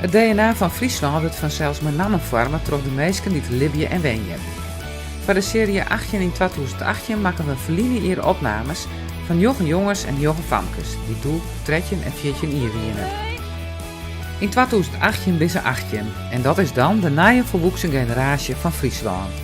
It DNA fan Fryslân wurdt fansels mei nammen foarme troch de minsken dy't libje en wenje. Foar de searje 18 yn 2018 makken we ferline jier opnames fan njoggen jonges en njoggen famkes dy't doe 13 en 14 jier wiene. Yn 2018 binne se 18 en dat is dan de nije folwoeksen generaasje fan Fryslân.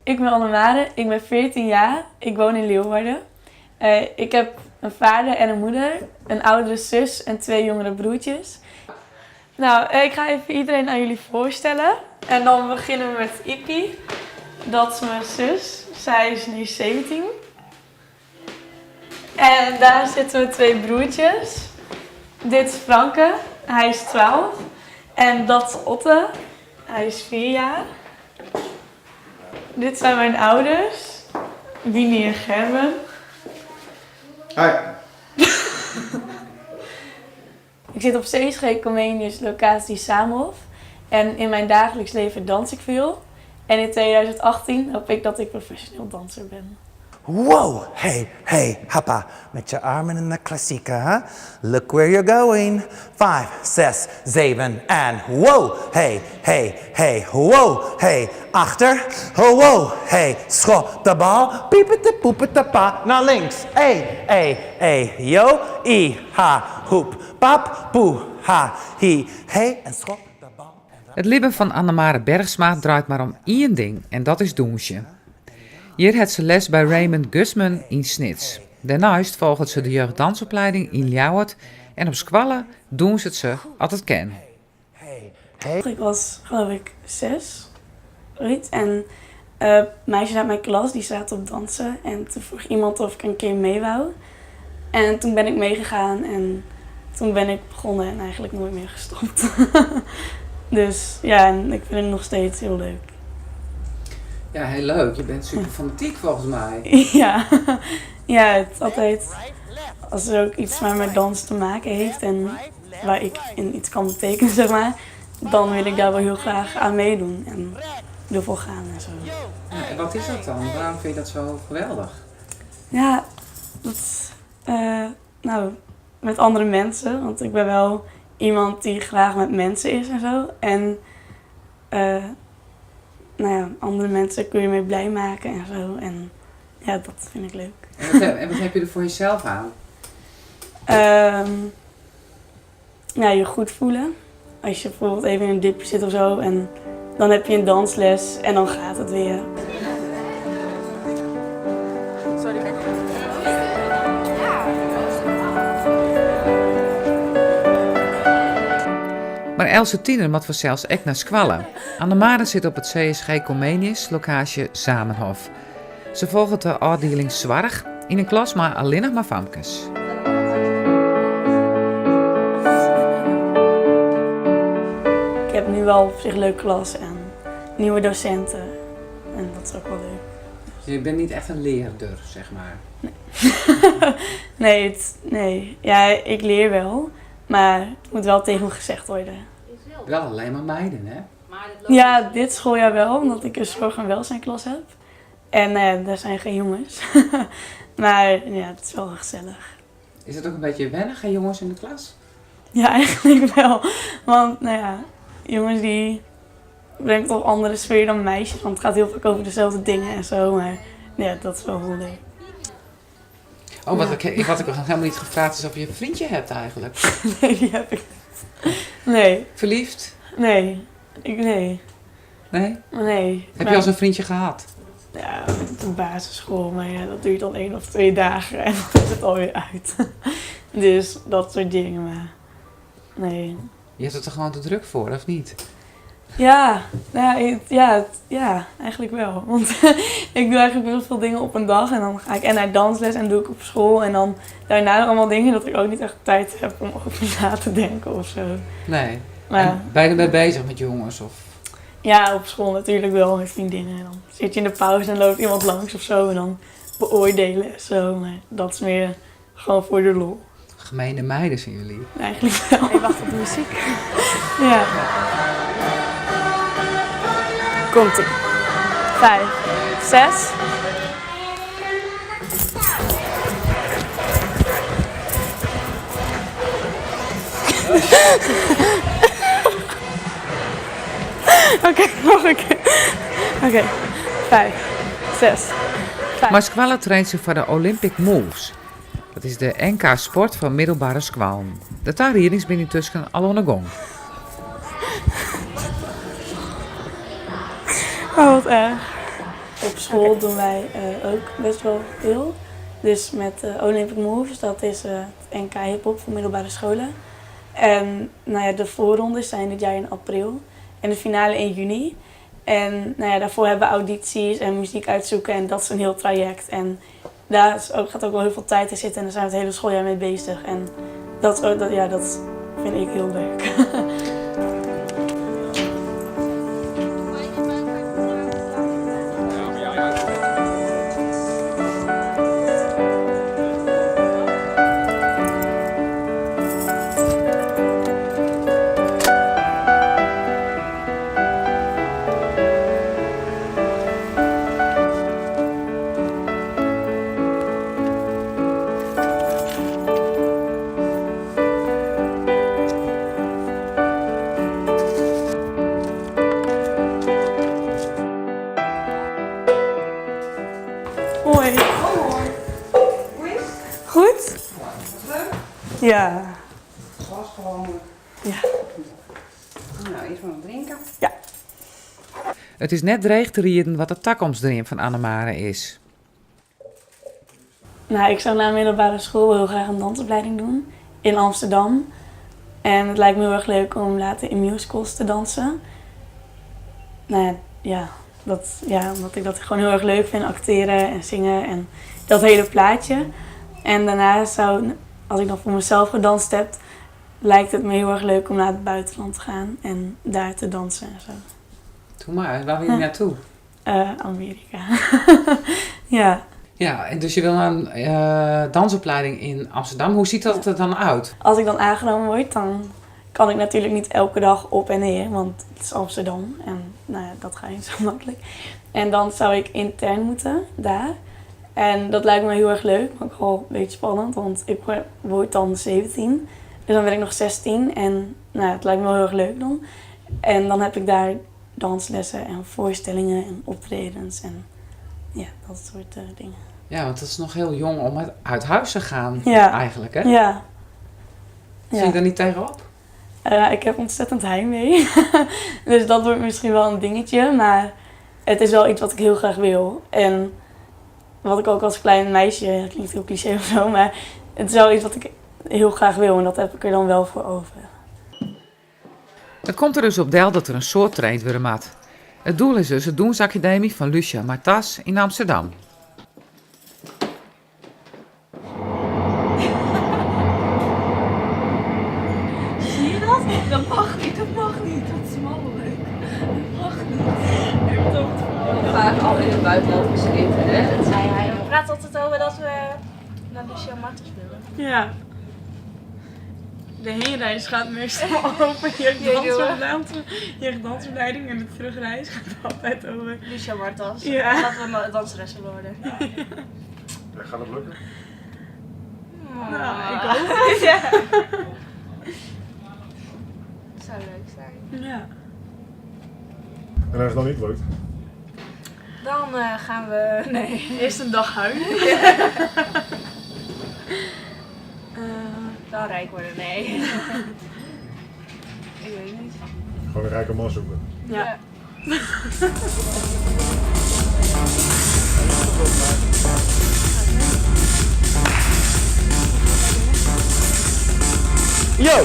Ik ben Annemare, ik ben 14 jaar, ik woon in Leeuwarden. Eh, ik heb een vader en een moeder, een oudere zus en twee jongere broertjes. Nou, eh, ik ga even iedereen aan jullie voorstellen. En dan beginnen we met Ipi. Dat is mijn zus. Zij is nu 17. En daar zitten mijn twee broertjes. Dit is Franke, hij is 12. En dat is Otte, hij is 4 jaar. Dit zijn mijn ouders, Wini en Gerben. Hi. Ik zit op CSG Comenius locatie Zaanhof. En in mijn dagelijks leven dans ik veel. En in 2018 hoop ik dat ik professioneel danser ben. Wow, hey, hey, hoppa. Met je armen in de klassieke, hè? Look where you're going. Vijf, zes, zeven en wow, hey, hey, hey, wow, hey, achter. Oh, wow, hey, schop de bal. Piepete, poepete, pa, naar links. E, e, e, yo, i, ha, hoep, pap, poe, ha, hi, hey en schop de bal. It libben fan Annemare Bergsma draait mar om ien ding en dat is dûnsje. Hjir hat se les by Raymond Guzman yn Snits. Dêrneist folget se de jeugddansopleiding yn Ljouwert en op skoalle dûnset se as it kin. Ik was geloof ik 6, zoiets. En uh, meisjes uit mijn klas die zaten op dansen. En toen vroeg iemand of ik een keer mee wou. En toen ben ik meegegaan en toen ben ik begonnen en eigenlijk nooit meer gestopt. Dus ja, en ik vind het nog steeds heel leuk. Ja, heel leuk. Je bent super fanatiek volgens mij. Ja, ja, het is altijd als er ook iets maar met dans te maken heeft en waar ik in iets kan betekenen, zeg maar, dan wil ik daar wel heel graag aan meedoen en ervoor gaan en zo. Ja, en wat is dat dan? Waarom vind je dat zo geweldig? Ja, dat, nou, met andere mensen. Want ik ben wel iemand die graag met mensen is en zo. En nou ja, andere mensen kun je mee blij maken en zo. En ja, dat vind ik leuk. En wat heb je er voor jezelf aan? Ja, je goed voelen. Als je bijvoorbeeld even in een dipje zit of zo. En dan heb je een dansles en dan gaat het weer. Mar eltse tiener moat fansels ek nei skoalle. Annemare sit op it CSG Comenius, lokaasje Zamenhof. Se folget de ôfdieling soarch yn in klas mei allinnich mar famkes. Ik heb nu wel op zich een leuke klas en nieuwe docenten. En dat is ook wel leuk. Dus je bent niet echt een leerder, zeg maar? Nee. Nee, nee. Ja, ik leer wel, maar het moet wel tegen me gezegd worden. Wel alleen maar meiden, hè? Ja, dit schooljaar wel, omdat ik een zorg- en welzijnklas heb. En daar zijn geen jongens. Maar ja, het is wel gezellig. Is het ook een beetje wennen, geen jongens in de klas? Ja, eigenlijk wel. Want jongens die brengen toch andere sfeer dan meisjes. Want het gaat heel vaak over dezelfde dingen en zo. Maar ja, dat is wel heel leuk. Oh, wat ik nog helemaal niet gevraagd is of je een vriendje hebt eigenlijk. Nee, die heb ik niet. Nee. Verliefd? Nee. Ik, nee. Nee? Nee. Heb je al eens een vriendje gehad? Ja, op de basisschool. Maar ja, dat duurt dan 1 of 2 dagen en dan is het alweer uit. Dus dat soort dingen, maar nee. Je hebt het er gewoon te druk voor, of niet? Ja, nou ja, ja, ja, eigenlijk wel. Want ik doe eigenlijk heel veel dingen op een dag. En dan ga ik en naar dansles en doe ik op school. En dan daarna nog allemaal dingen dat ik ook niet echt tijd heb om over na te denken of zo. Nee. Maar En ben je ermee bezig met jongens? Of? ja, op school natuurlijk wel met vriendinnen. En dan zit je in de pauze en loopt iemand langs of zo. En dan beoordelen en zo. Maar dat is meer gewoon voor de lol. Gemene meiden zijn jullie. Eigenlijk wel. Ik wacht op de muziek. Ja. Komt-ie. 5, 6. Oké, nog een keer. Oké, 5, 6, 5. Maar skoalle traint se foar de Olympic Moves. Dat is de NK sport fan middelbere skoallen. De tariedings binne yntusken al oan 'e gong. Oh, wat erg. Op school doen wij ook best wel veel. Dus met Olympic Moves, dat is het NK hiphop voor middelbare scholen. En de voorrondes zijn dit jaar in april en de finale in juni. En daarvoor hebben we audities en muziek uitzoeken en dat is een heel traject. En daar gaat ook wel heel veel tijd in zitten en daar zijn we het hele schooljaar mee bezig. En dat vind ik heel leuk. Hoi. Hoi. Hoe is het? Goed. Leuk. Ja. Glas gewoon. Ja. Nou, eerst maar wat drinken. Ja. It is net dreech te rieden wat de takomstdream fan Annemare is. Ik zou na middelbare school heel graag een dansopleiding doen in Amsterdam. En het lijkt me heel erg leuk om later in musicals te dansen. Omdat ik dat gewoon heel erg leuk vind, acteren en zingen en dat hele plaatje. En daarna zou, als ik dan voor mezelf gedanst heb, lijkt het me heel erg leuk om naar het buitenland te gaan en daar te dansen. Doe maar, waar wil je naartoe? Amerika. Ja. Ja, en dus je wil naar een dansopleiding in Amsterdam. Hoe ziet dat er dan uit? Als ik dan aangenomen word, dan kan ik natuurlijk niet elke dag op en neer, want het is Amsterdam en dat gaat niet zo makkelijk. En dan zou ik intern moeten daar. En dat lijkt me heel erg leuk, maar ook wel een beetje spannend, want ik word dan 17. Dus dan ben ik nog 16 en het lijkt me wel heel erg leuk dan. En dan heb ik daar danslessen en voorstellingen en optredens en dat soort dingen. Ja, want dat is nog heel jong om uit huis te gaan eigenlijk, hè? Ja. Zie je daar niet tegenop? Ik heb ontzettend heimwee. Dus dat wordt misschien wel een dingetje, maar het is wel iets wat ik heel graag wil. En wat ik ook als klein meisje, dat klinkt heel cliché of zo, maar het is wel iets wat ik heel graag wil en dat heb ik er dan wel voor over. Het komt er dus op del dat er in soad traind wurde moat. It doel is dus de dûnsakademy fan Lucia Martas yn Amsterdam. Zie je dat? Dat mag niet, dat mag niet. Dat is mannelijk. Dat mag niet. Ik heb het over het verhaal. Vaak al in het buitenland gezeten, hè? Dat zei hij. We praten altijd over dat we naar Lucia Martens willen. Ja. De heenreis gaat meestal over jeugddansopleiding en de terugreis gaat altijd over Lucia Martens. Ja. Dat we danseressen worden. Ja. Ja, gaat het lukken? Nou, ik hoop het. Ja. Het zou leuk zijn. Ja. En als het dan niet lukt? Dan gaan we... Nee. Eerst een dag huilen. Ja. Dan rijk worden, nee. Ik weet niet. Gewoon een rijke man zoeken. Ja. Ja. Yo!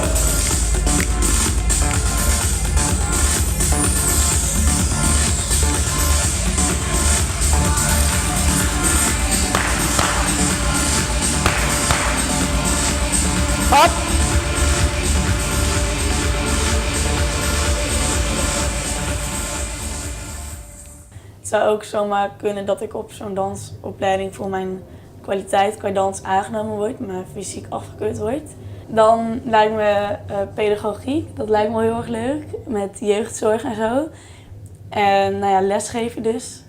zou ook zomaar kunnen dat ik op zo'n dansopleiding voor mijn kwaliteit qua dans aangenomen word, maar fysiek afgekeurd word. Dan lijkt me pedagogiek, dat lijkt me heel erg leuk, met jeugdzorg en zo. En nou ja, lesgeven dus.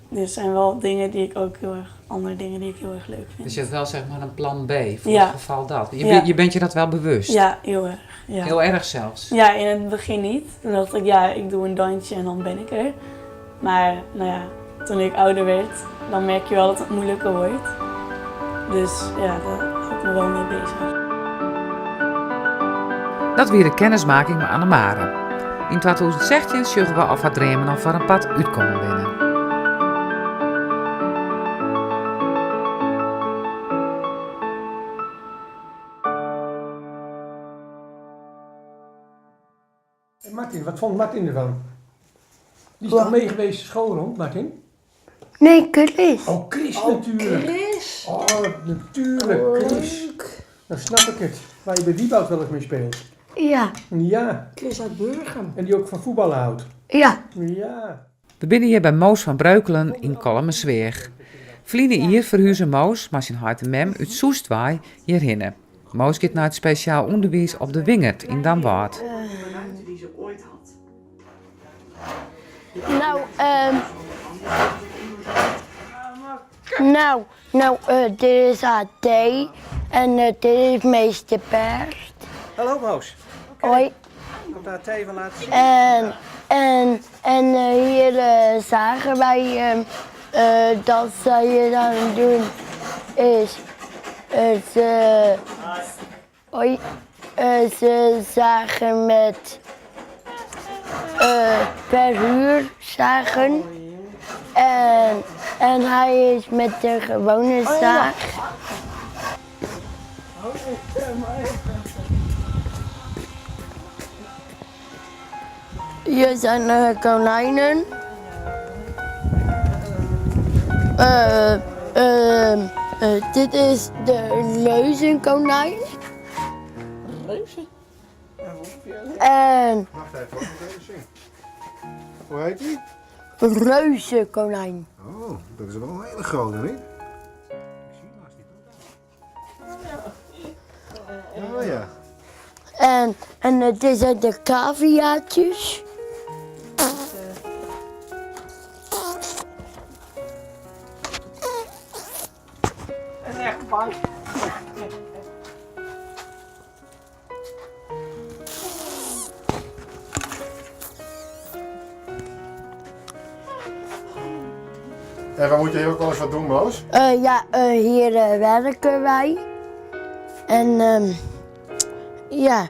Dus zijn wel dingen die ik ook heel erg, andere dingen die ik heel erg leuk vind. Dus je hebt wel zeg maar een plan B voor Ja. het geval dat. Je, Ja. je bent je dat wel bewust? Ja, heel erg. Ja. Heel erg zelfs. Ja, in het begin niet. Toen dacht ik, ja, ik doe een dansje en dan ben ik er. Maar nou ja, toen ik ouder werd, dan merk je wel dat het moeilijker wordt. Dus ja, daar hou ik me wel mee bezig. Dat wie de kennismaking met Annemare. In 2016 zullen we of haar dromen al voor een pad uitkomen binnen. En Martin, wat vond Martin ervan? Die is toch mee geweest de school rond, Martin? Nee, Chris. Oh, Chris natuurlijk. Chris. Oh, natuurlijk, Chris. Nou snap ik het. Waar je bij Wieboud wel eens mee speelt. Ja, Ja, Chris uit Burgum. en die ook van voetballen houdt. ja. Ja. We binnen hier bij Moos van Breukelen in Kollumersweer. Vliene hier verhuizen Moos, maar zijn hart en mem uit Soestwaai hierheen. Moos gaat naar het speciaal onderwijs op de Wingert in Damwâld. Nou, nou, dit is AT en dit is meester Bert. Hallo Moos. Hoi. Komt daar thee van laten zien? En hier zagen wij dat zij het aan het doen is. Hoi, ze zagen met verhuur zagen. En hij is met de gewone zaag. Hier zijn konijnen. Dit is de reuzenkonijn. Reuzen? En Wacht even, hoor. Moet ik even zien. Hoe heet die? reuzenkonijn. Oh, dat is wel een hele grote, niet? Oh ja. En dit zijn de caviaatjes. En echt bang. En waar moet je hier ook wel eens wat doen, Moos? Ja, hier werken wij. En ja,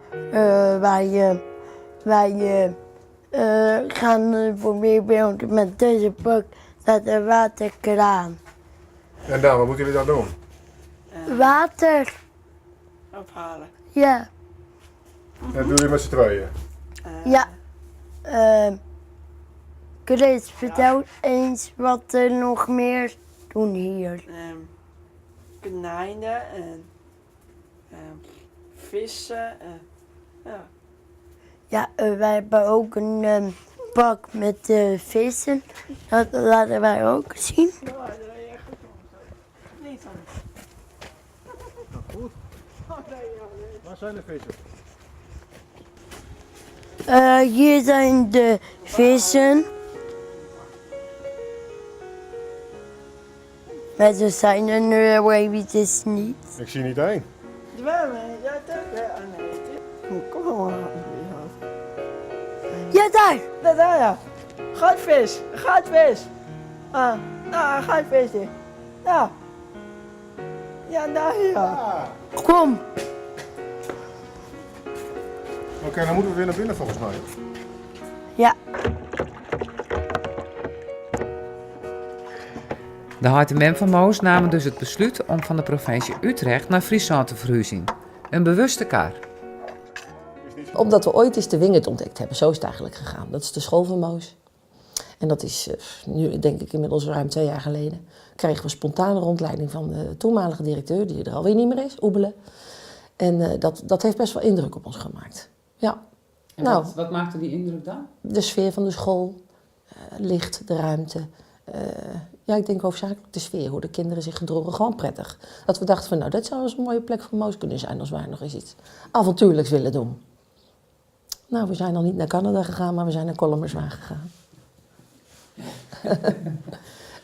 wij gaan bijvoorbeeld met deze pak naar de waterkraan. En dan, wat moeten jullie dan doen? Water, Ophalen. ja. Dat doen jullie met z'n tweeën. Ja. Chris, vertel eens wat er nog meer doen hier. Konijnen en vissen. En, ja. Ja, wij hebben ook een pak met vissen. Dat laten wij ook zien. Niet dan. Goed. Waar zijn de vissen? Hier zijn de vissen. Maar ze zijn er nu eventjes niet. Ik zie niet één. Ja, dat ja, nee. Kom maar. Ja, daar! Daar, daar, ja. Goudvis, goudvis. Ah, nou, goudvisje. Ja. Ja, daar, ja. Kom! Oké, dan moeten we weer naar binnen volgens mij. Ja. De hart en mem van Moos namen dus het besluit om van de provincie Utrecht naar Friesland te verhuizen. Een bewuste kar. Omdat we ooit eens de Wingert ontdekt hebben. Zo is het eigenlijk gegaan. Dat is de school van Moos. En dat is nu denk ik inmiddels ruim 2 jaar geleden. Kregen we spontane rondleiding van de toenmalige directeur, die er alweer niet meer is, Oebele. En dat heeft best wel indruk op ons gemaakt. Ja. En Nou. wat maakte die indruk dan? De sfeer van de school. Licht, de ruimte. Ja, ik denk hoofdzakelijk de sfeer, hoe de kinderen zich gedroegen, gewoon prettig. Dat we dachten van, nou, dat zou eens een mooie plek voor Moos kunnen zijn als wij nog eens iets avontuurlijks willen doen. Nou, we zijn nog niet naar Canada gegaan, maar we zijn naar Kollumerzwaag gegaan.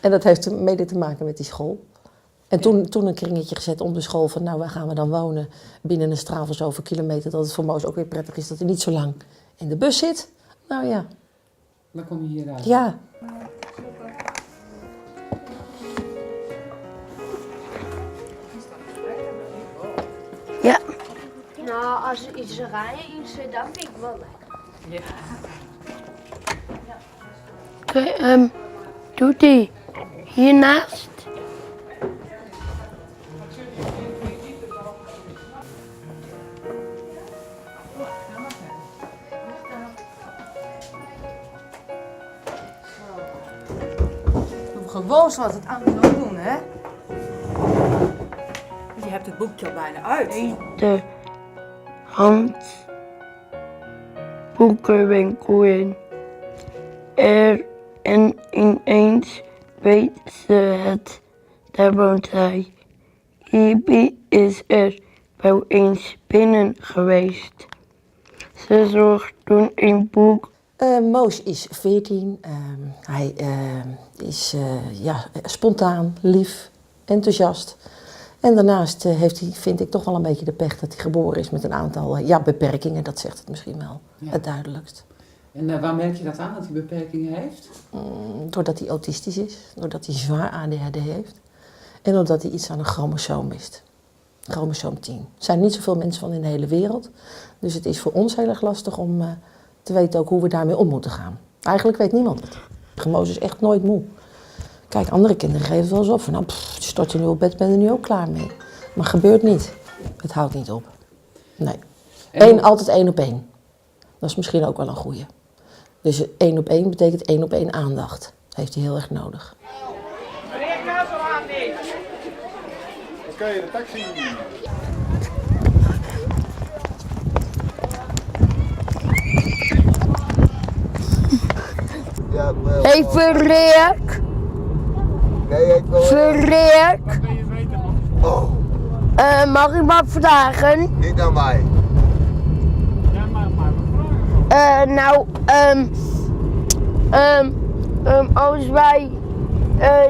En dat heeft mede te maken met die school. En toen een kringetje gezet om de school van, nou, waar gaan we dan wonen? Binnen een straal van zoveel kilometer, dat het voor Moos ook weer prettig is dat hij niet zo lang in de bus zit. Nou ja. Dan kom je hier uit. Ja. Ja. Nou, als er iets oranje in zit, dan vind ik wel lekker. Ja. Oké, doet hij hiernaast? Doe gewoon zoals het anderen ook doen, hè? Je hebt het boekje al bijna uit. De hand boekenwinkel in. Er en ineens weet ze het. Daar woont hij. Ibi is er wel eens binnen geweest. Ze zocht toen een boek. Moos is 14. Hij is spontaan, lief, enthousiast. En daarnaast heeft hij, vind ik, toch wel een beetje de pech dat hij geboren is met een aantal beperkingen. Dat zegt het misschien wel het duidelijkst. En waar merk je dat aan, dat hij beperkingen heeft? Doordat hij autistisch is, doordat hij zwaar ADHD heeft. En omdat hij iets aan een chromosoom mist. Chromosoom 10. Er zijn niet zoveel mensen van in de hele wereld. Dus het is voor ons heel erg lastig om te weten ook hoe we daarmee om moeten gaan. Eigenlijk weet niemand het. Moos is echt nooit moe. Kijk, andere kinderen geven het wel eens op. Van, nou, pff, stort je nu op bed, ben je er nu ook klaar mee. Maar gebeurt niet. Het houdt niet op. Nee. En hoe- Altijd 1 op 1. Dat is misschien ook wel een goeie. Dus 1 op 1 betekent 1 op 1 aandacht. Dat heeft hij heel erg nodig. Oké, de taxi. Hey, Freek. Nee, ik wil... Freek. Oh. Mag ik wat vragen? Niet aan mij. Als wij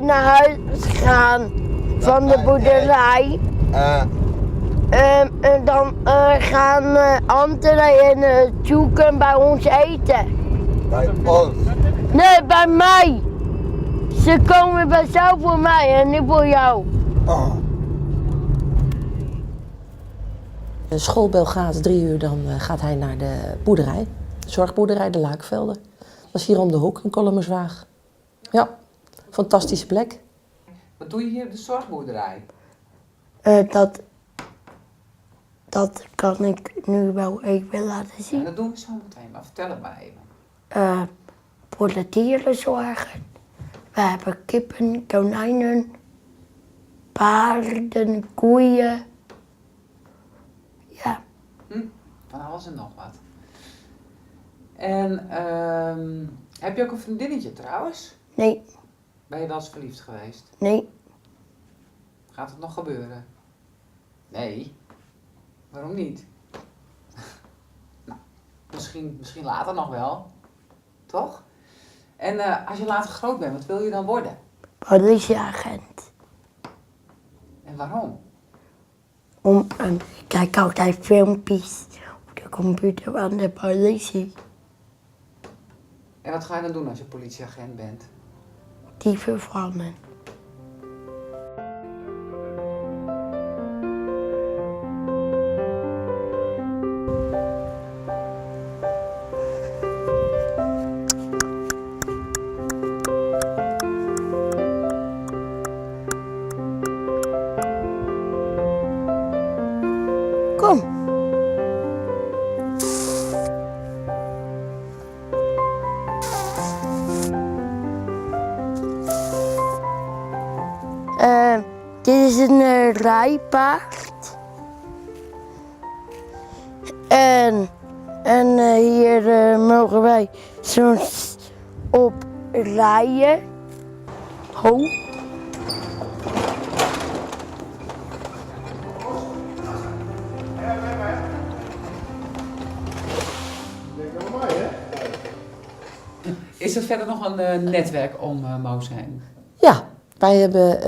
naar huis gaan van de boerderij, en dan gaan Anthony en Tjoeken bij ons eten. Bij ons? Nee, bij mij. Ze komen bij zelf voor mij en niet voor jou. Oh. De schoolbel gaat 3 uur, dan gaat hij naar de boerderij. De zorgboerderij, de Laakvelden. Dat is hier om de hoek in Kollumerzwaag. Ja, fantastische plek. Wat doe je hier op de zorgboerderij? Dat kan ik nu wel even laten zien. Ja, dat doen we zo meteen, maar vertel het maar even. Voor de dieren zorgen. We hebben kippen, konijnen, paarden, koeien. Ja. Van alles en nog wat. En heb je ook een vriendinnetje trouwens? Nee. Ben je wel eens verliefd geweest? Nee. Gaat het nog gebeuren? Nee. Waarom niet? Nou, misschien later nog wel. Toch? En als je later groot bent, wat wil je dan worden? Politieagent. En waarom? Ik kijk altijd filmpjes op de computer van de politie. En wat ga je dan doen als je politieagent bent? Dieven vangen. Kom. Dit is een rijpaard. En hier mogen wij soms op. Rije. Ho. Is er verder noch in eh, netwerk om uh, Moos heen? Ja, wij hebben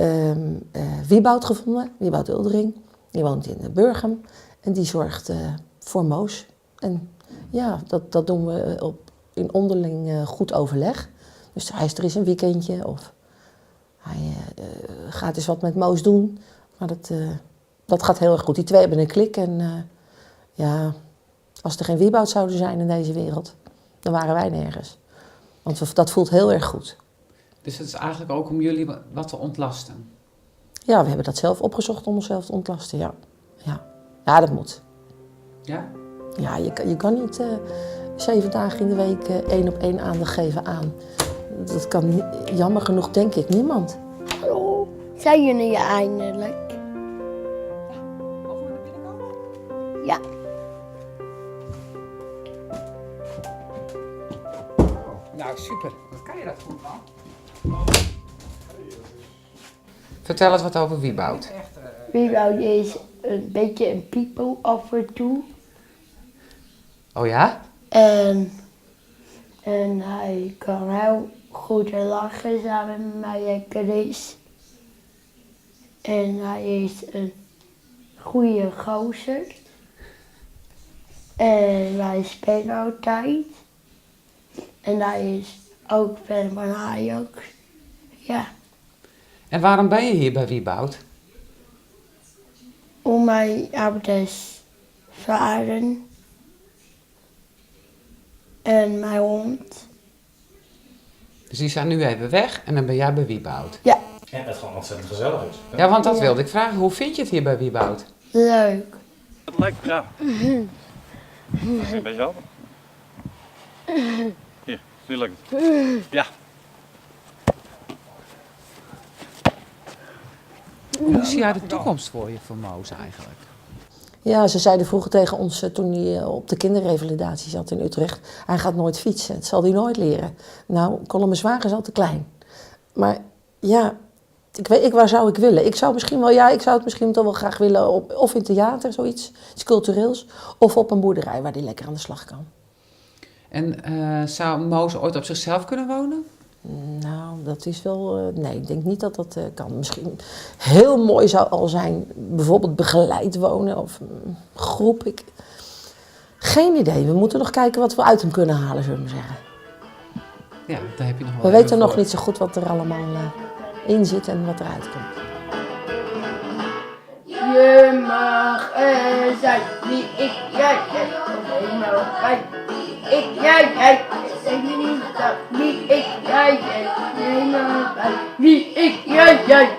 uh, Wieboud gevonden, Wieboud Uldering. Die woont in Burgum en die zorgt voor Moos. En ja, dat, dat doen we op, in onderling goed overleg. Dus hij is er eens een weekendje of hij gaat eens wat met Moos doen. Maar dat, dat gaat heel erg goed. Die twee hebben een klik en ja, als er geen Wieboud zouden zijn in deze wereld, dan waren wij nergens. Want dat voelt heel erg goed. Dus het is eigenlijk ook om jullie wat te ontlasten? Ja, we hebben dat zelf opgezocht om onszelf te ontlasten, ja. Ja, ja dat moet. Ja? Ja, je, je kan niet 7 dagen in de week 1 op 1 aandacht geven aan. Dat kan jammer genoeg, denk ik, niemand. Hallo, zijn jullie eindelijk? Mogen we naar binnen komen? Ja. Nou, super. Wat kan je dat goed, man? Vertel eens wat over Wieboud. Wieboud is een beetje een pipo af en toe. Oh ja? En, en hij kan heel goed lachen samen met mij en Chris. En hij is een goede gozer. En wij spelen altijd. En hij is ook fan van Ajax. Ja. En waarom ben je hier bij Wieboud? Om mijn ouders varen. En mijn hond. Dus die zijn nu even weg en dan ben jij bij Wieboud? Ja. En het gewoon ontzettend gezellig is. Ja, want dat wilde ik vragen. Hoe vind je het hier bij Wieboud? Leuk. Het lijkt, ja. Dat is een beetje helpen. Hier, nu lukt het. Ja. Hoe zie jij de toekomst voor je voor Moos eigenlijk? Ja, ze zeiden vroeger tegen ons toen hij op de kinderrevalidatie zat in Utrecht... hij gaat nooit fietsen, dat zal hij nooit leren. Nou, Kollumerzwaag is al te klein. Maar ja, ik weet, ik, waar zou ik willen? Ik zou, misschien wel, ja, ik zou het misschien toch wel graag willen op, of in theater, zoiets, iets cultureels... of op een boerderij waar hij lekker aan de slag kan. En zou Moos ooit op zichzelf kunnen wonen? Nou, dat is wel... nee, ik denk niet dat dat kan. Misschien heel mooi zou al zijn, bijvoorbeeld begeleid wonen of een groep. Ik, geen idee. We moeten nog kijken wat we uit hem kunnen halen, zullen we maar zeggen. Ja, daar heb je nog wel We even weten nog voor. niet zo goed wat er allemaal in zit en wat eruit komt. Je mag er zijn, wie ik, jij, jij, of helemaal bij. Wie ik, jij, jij, ik niet dat, wie ik, jij, jij, helemaal bij. Wie ik, jij, jij.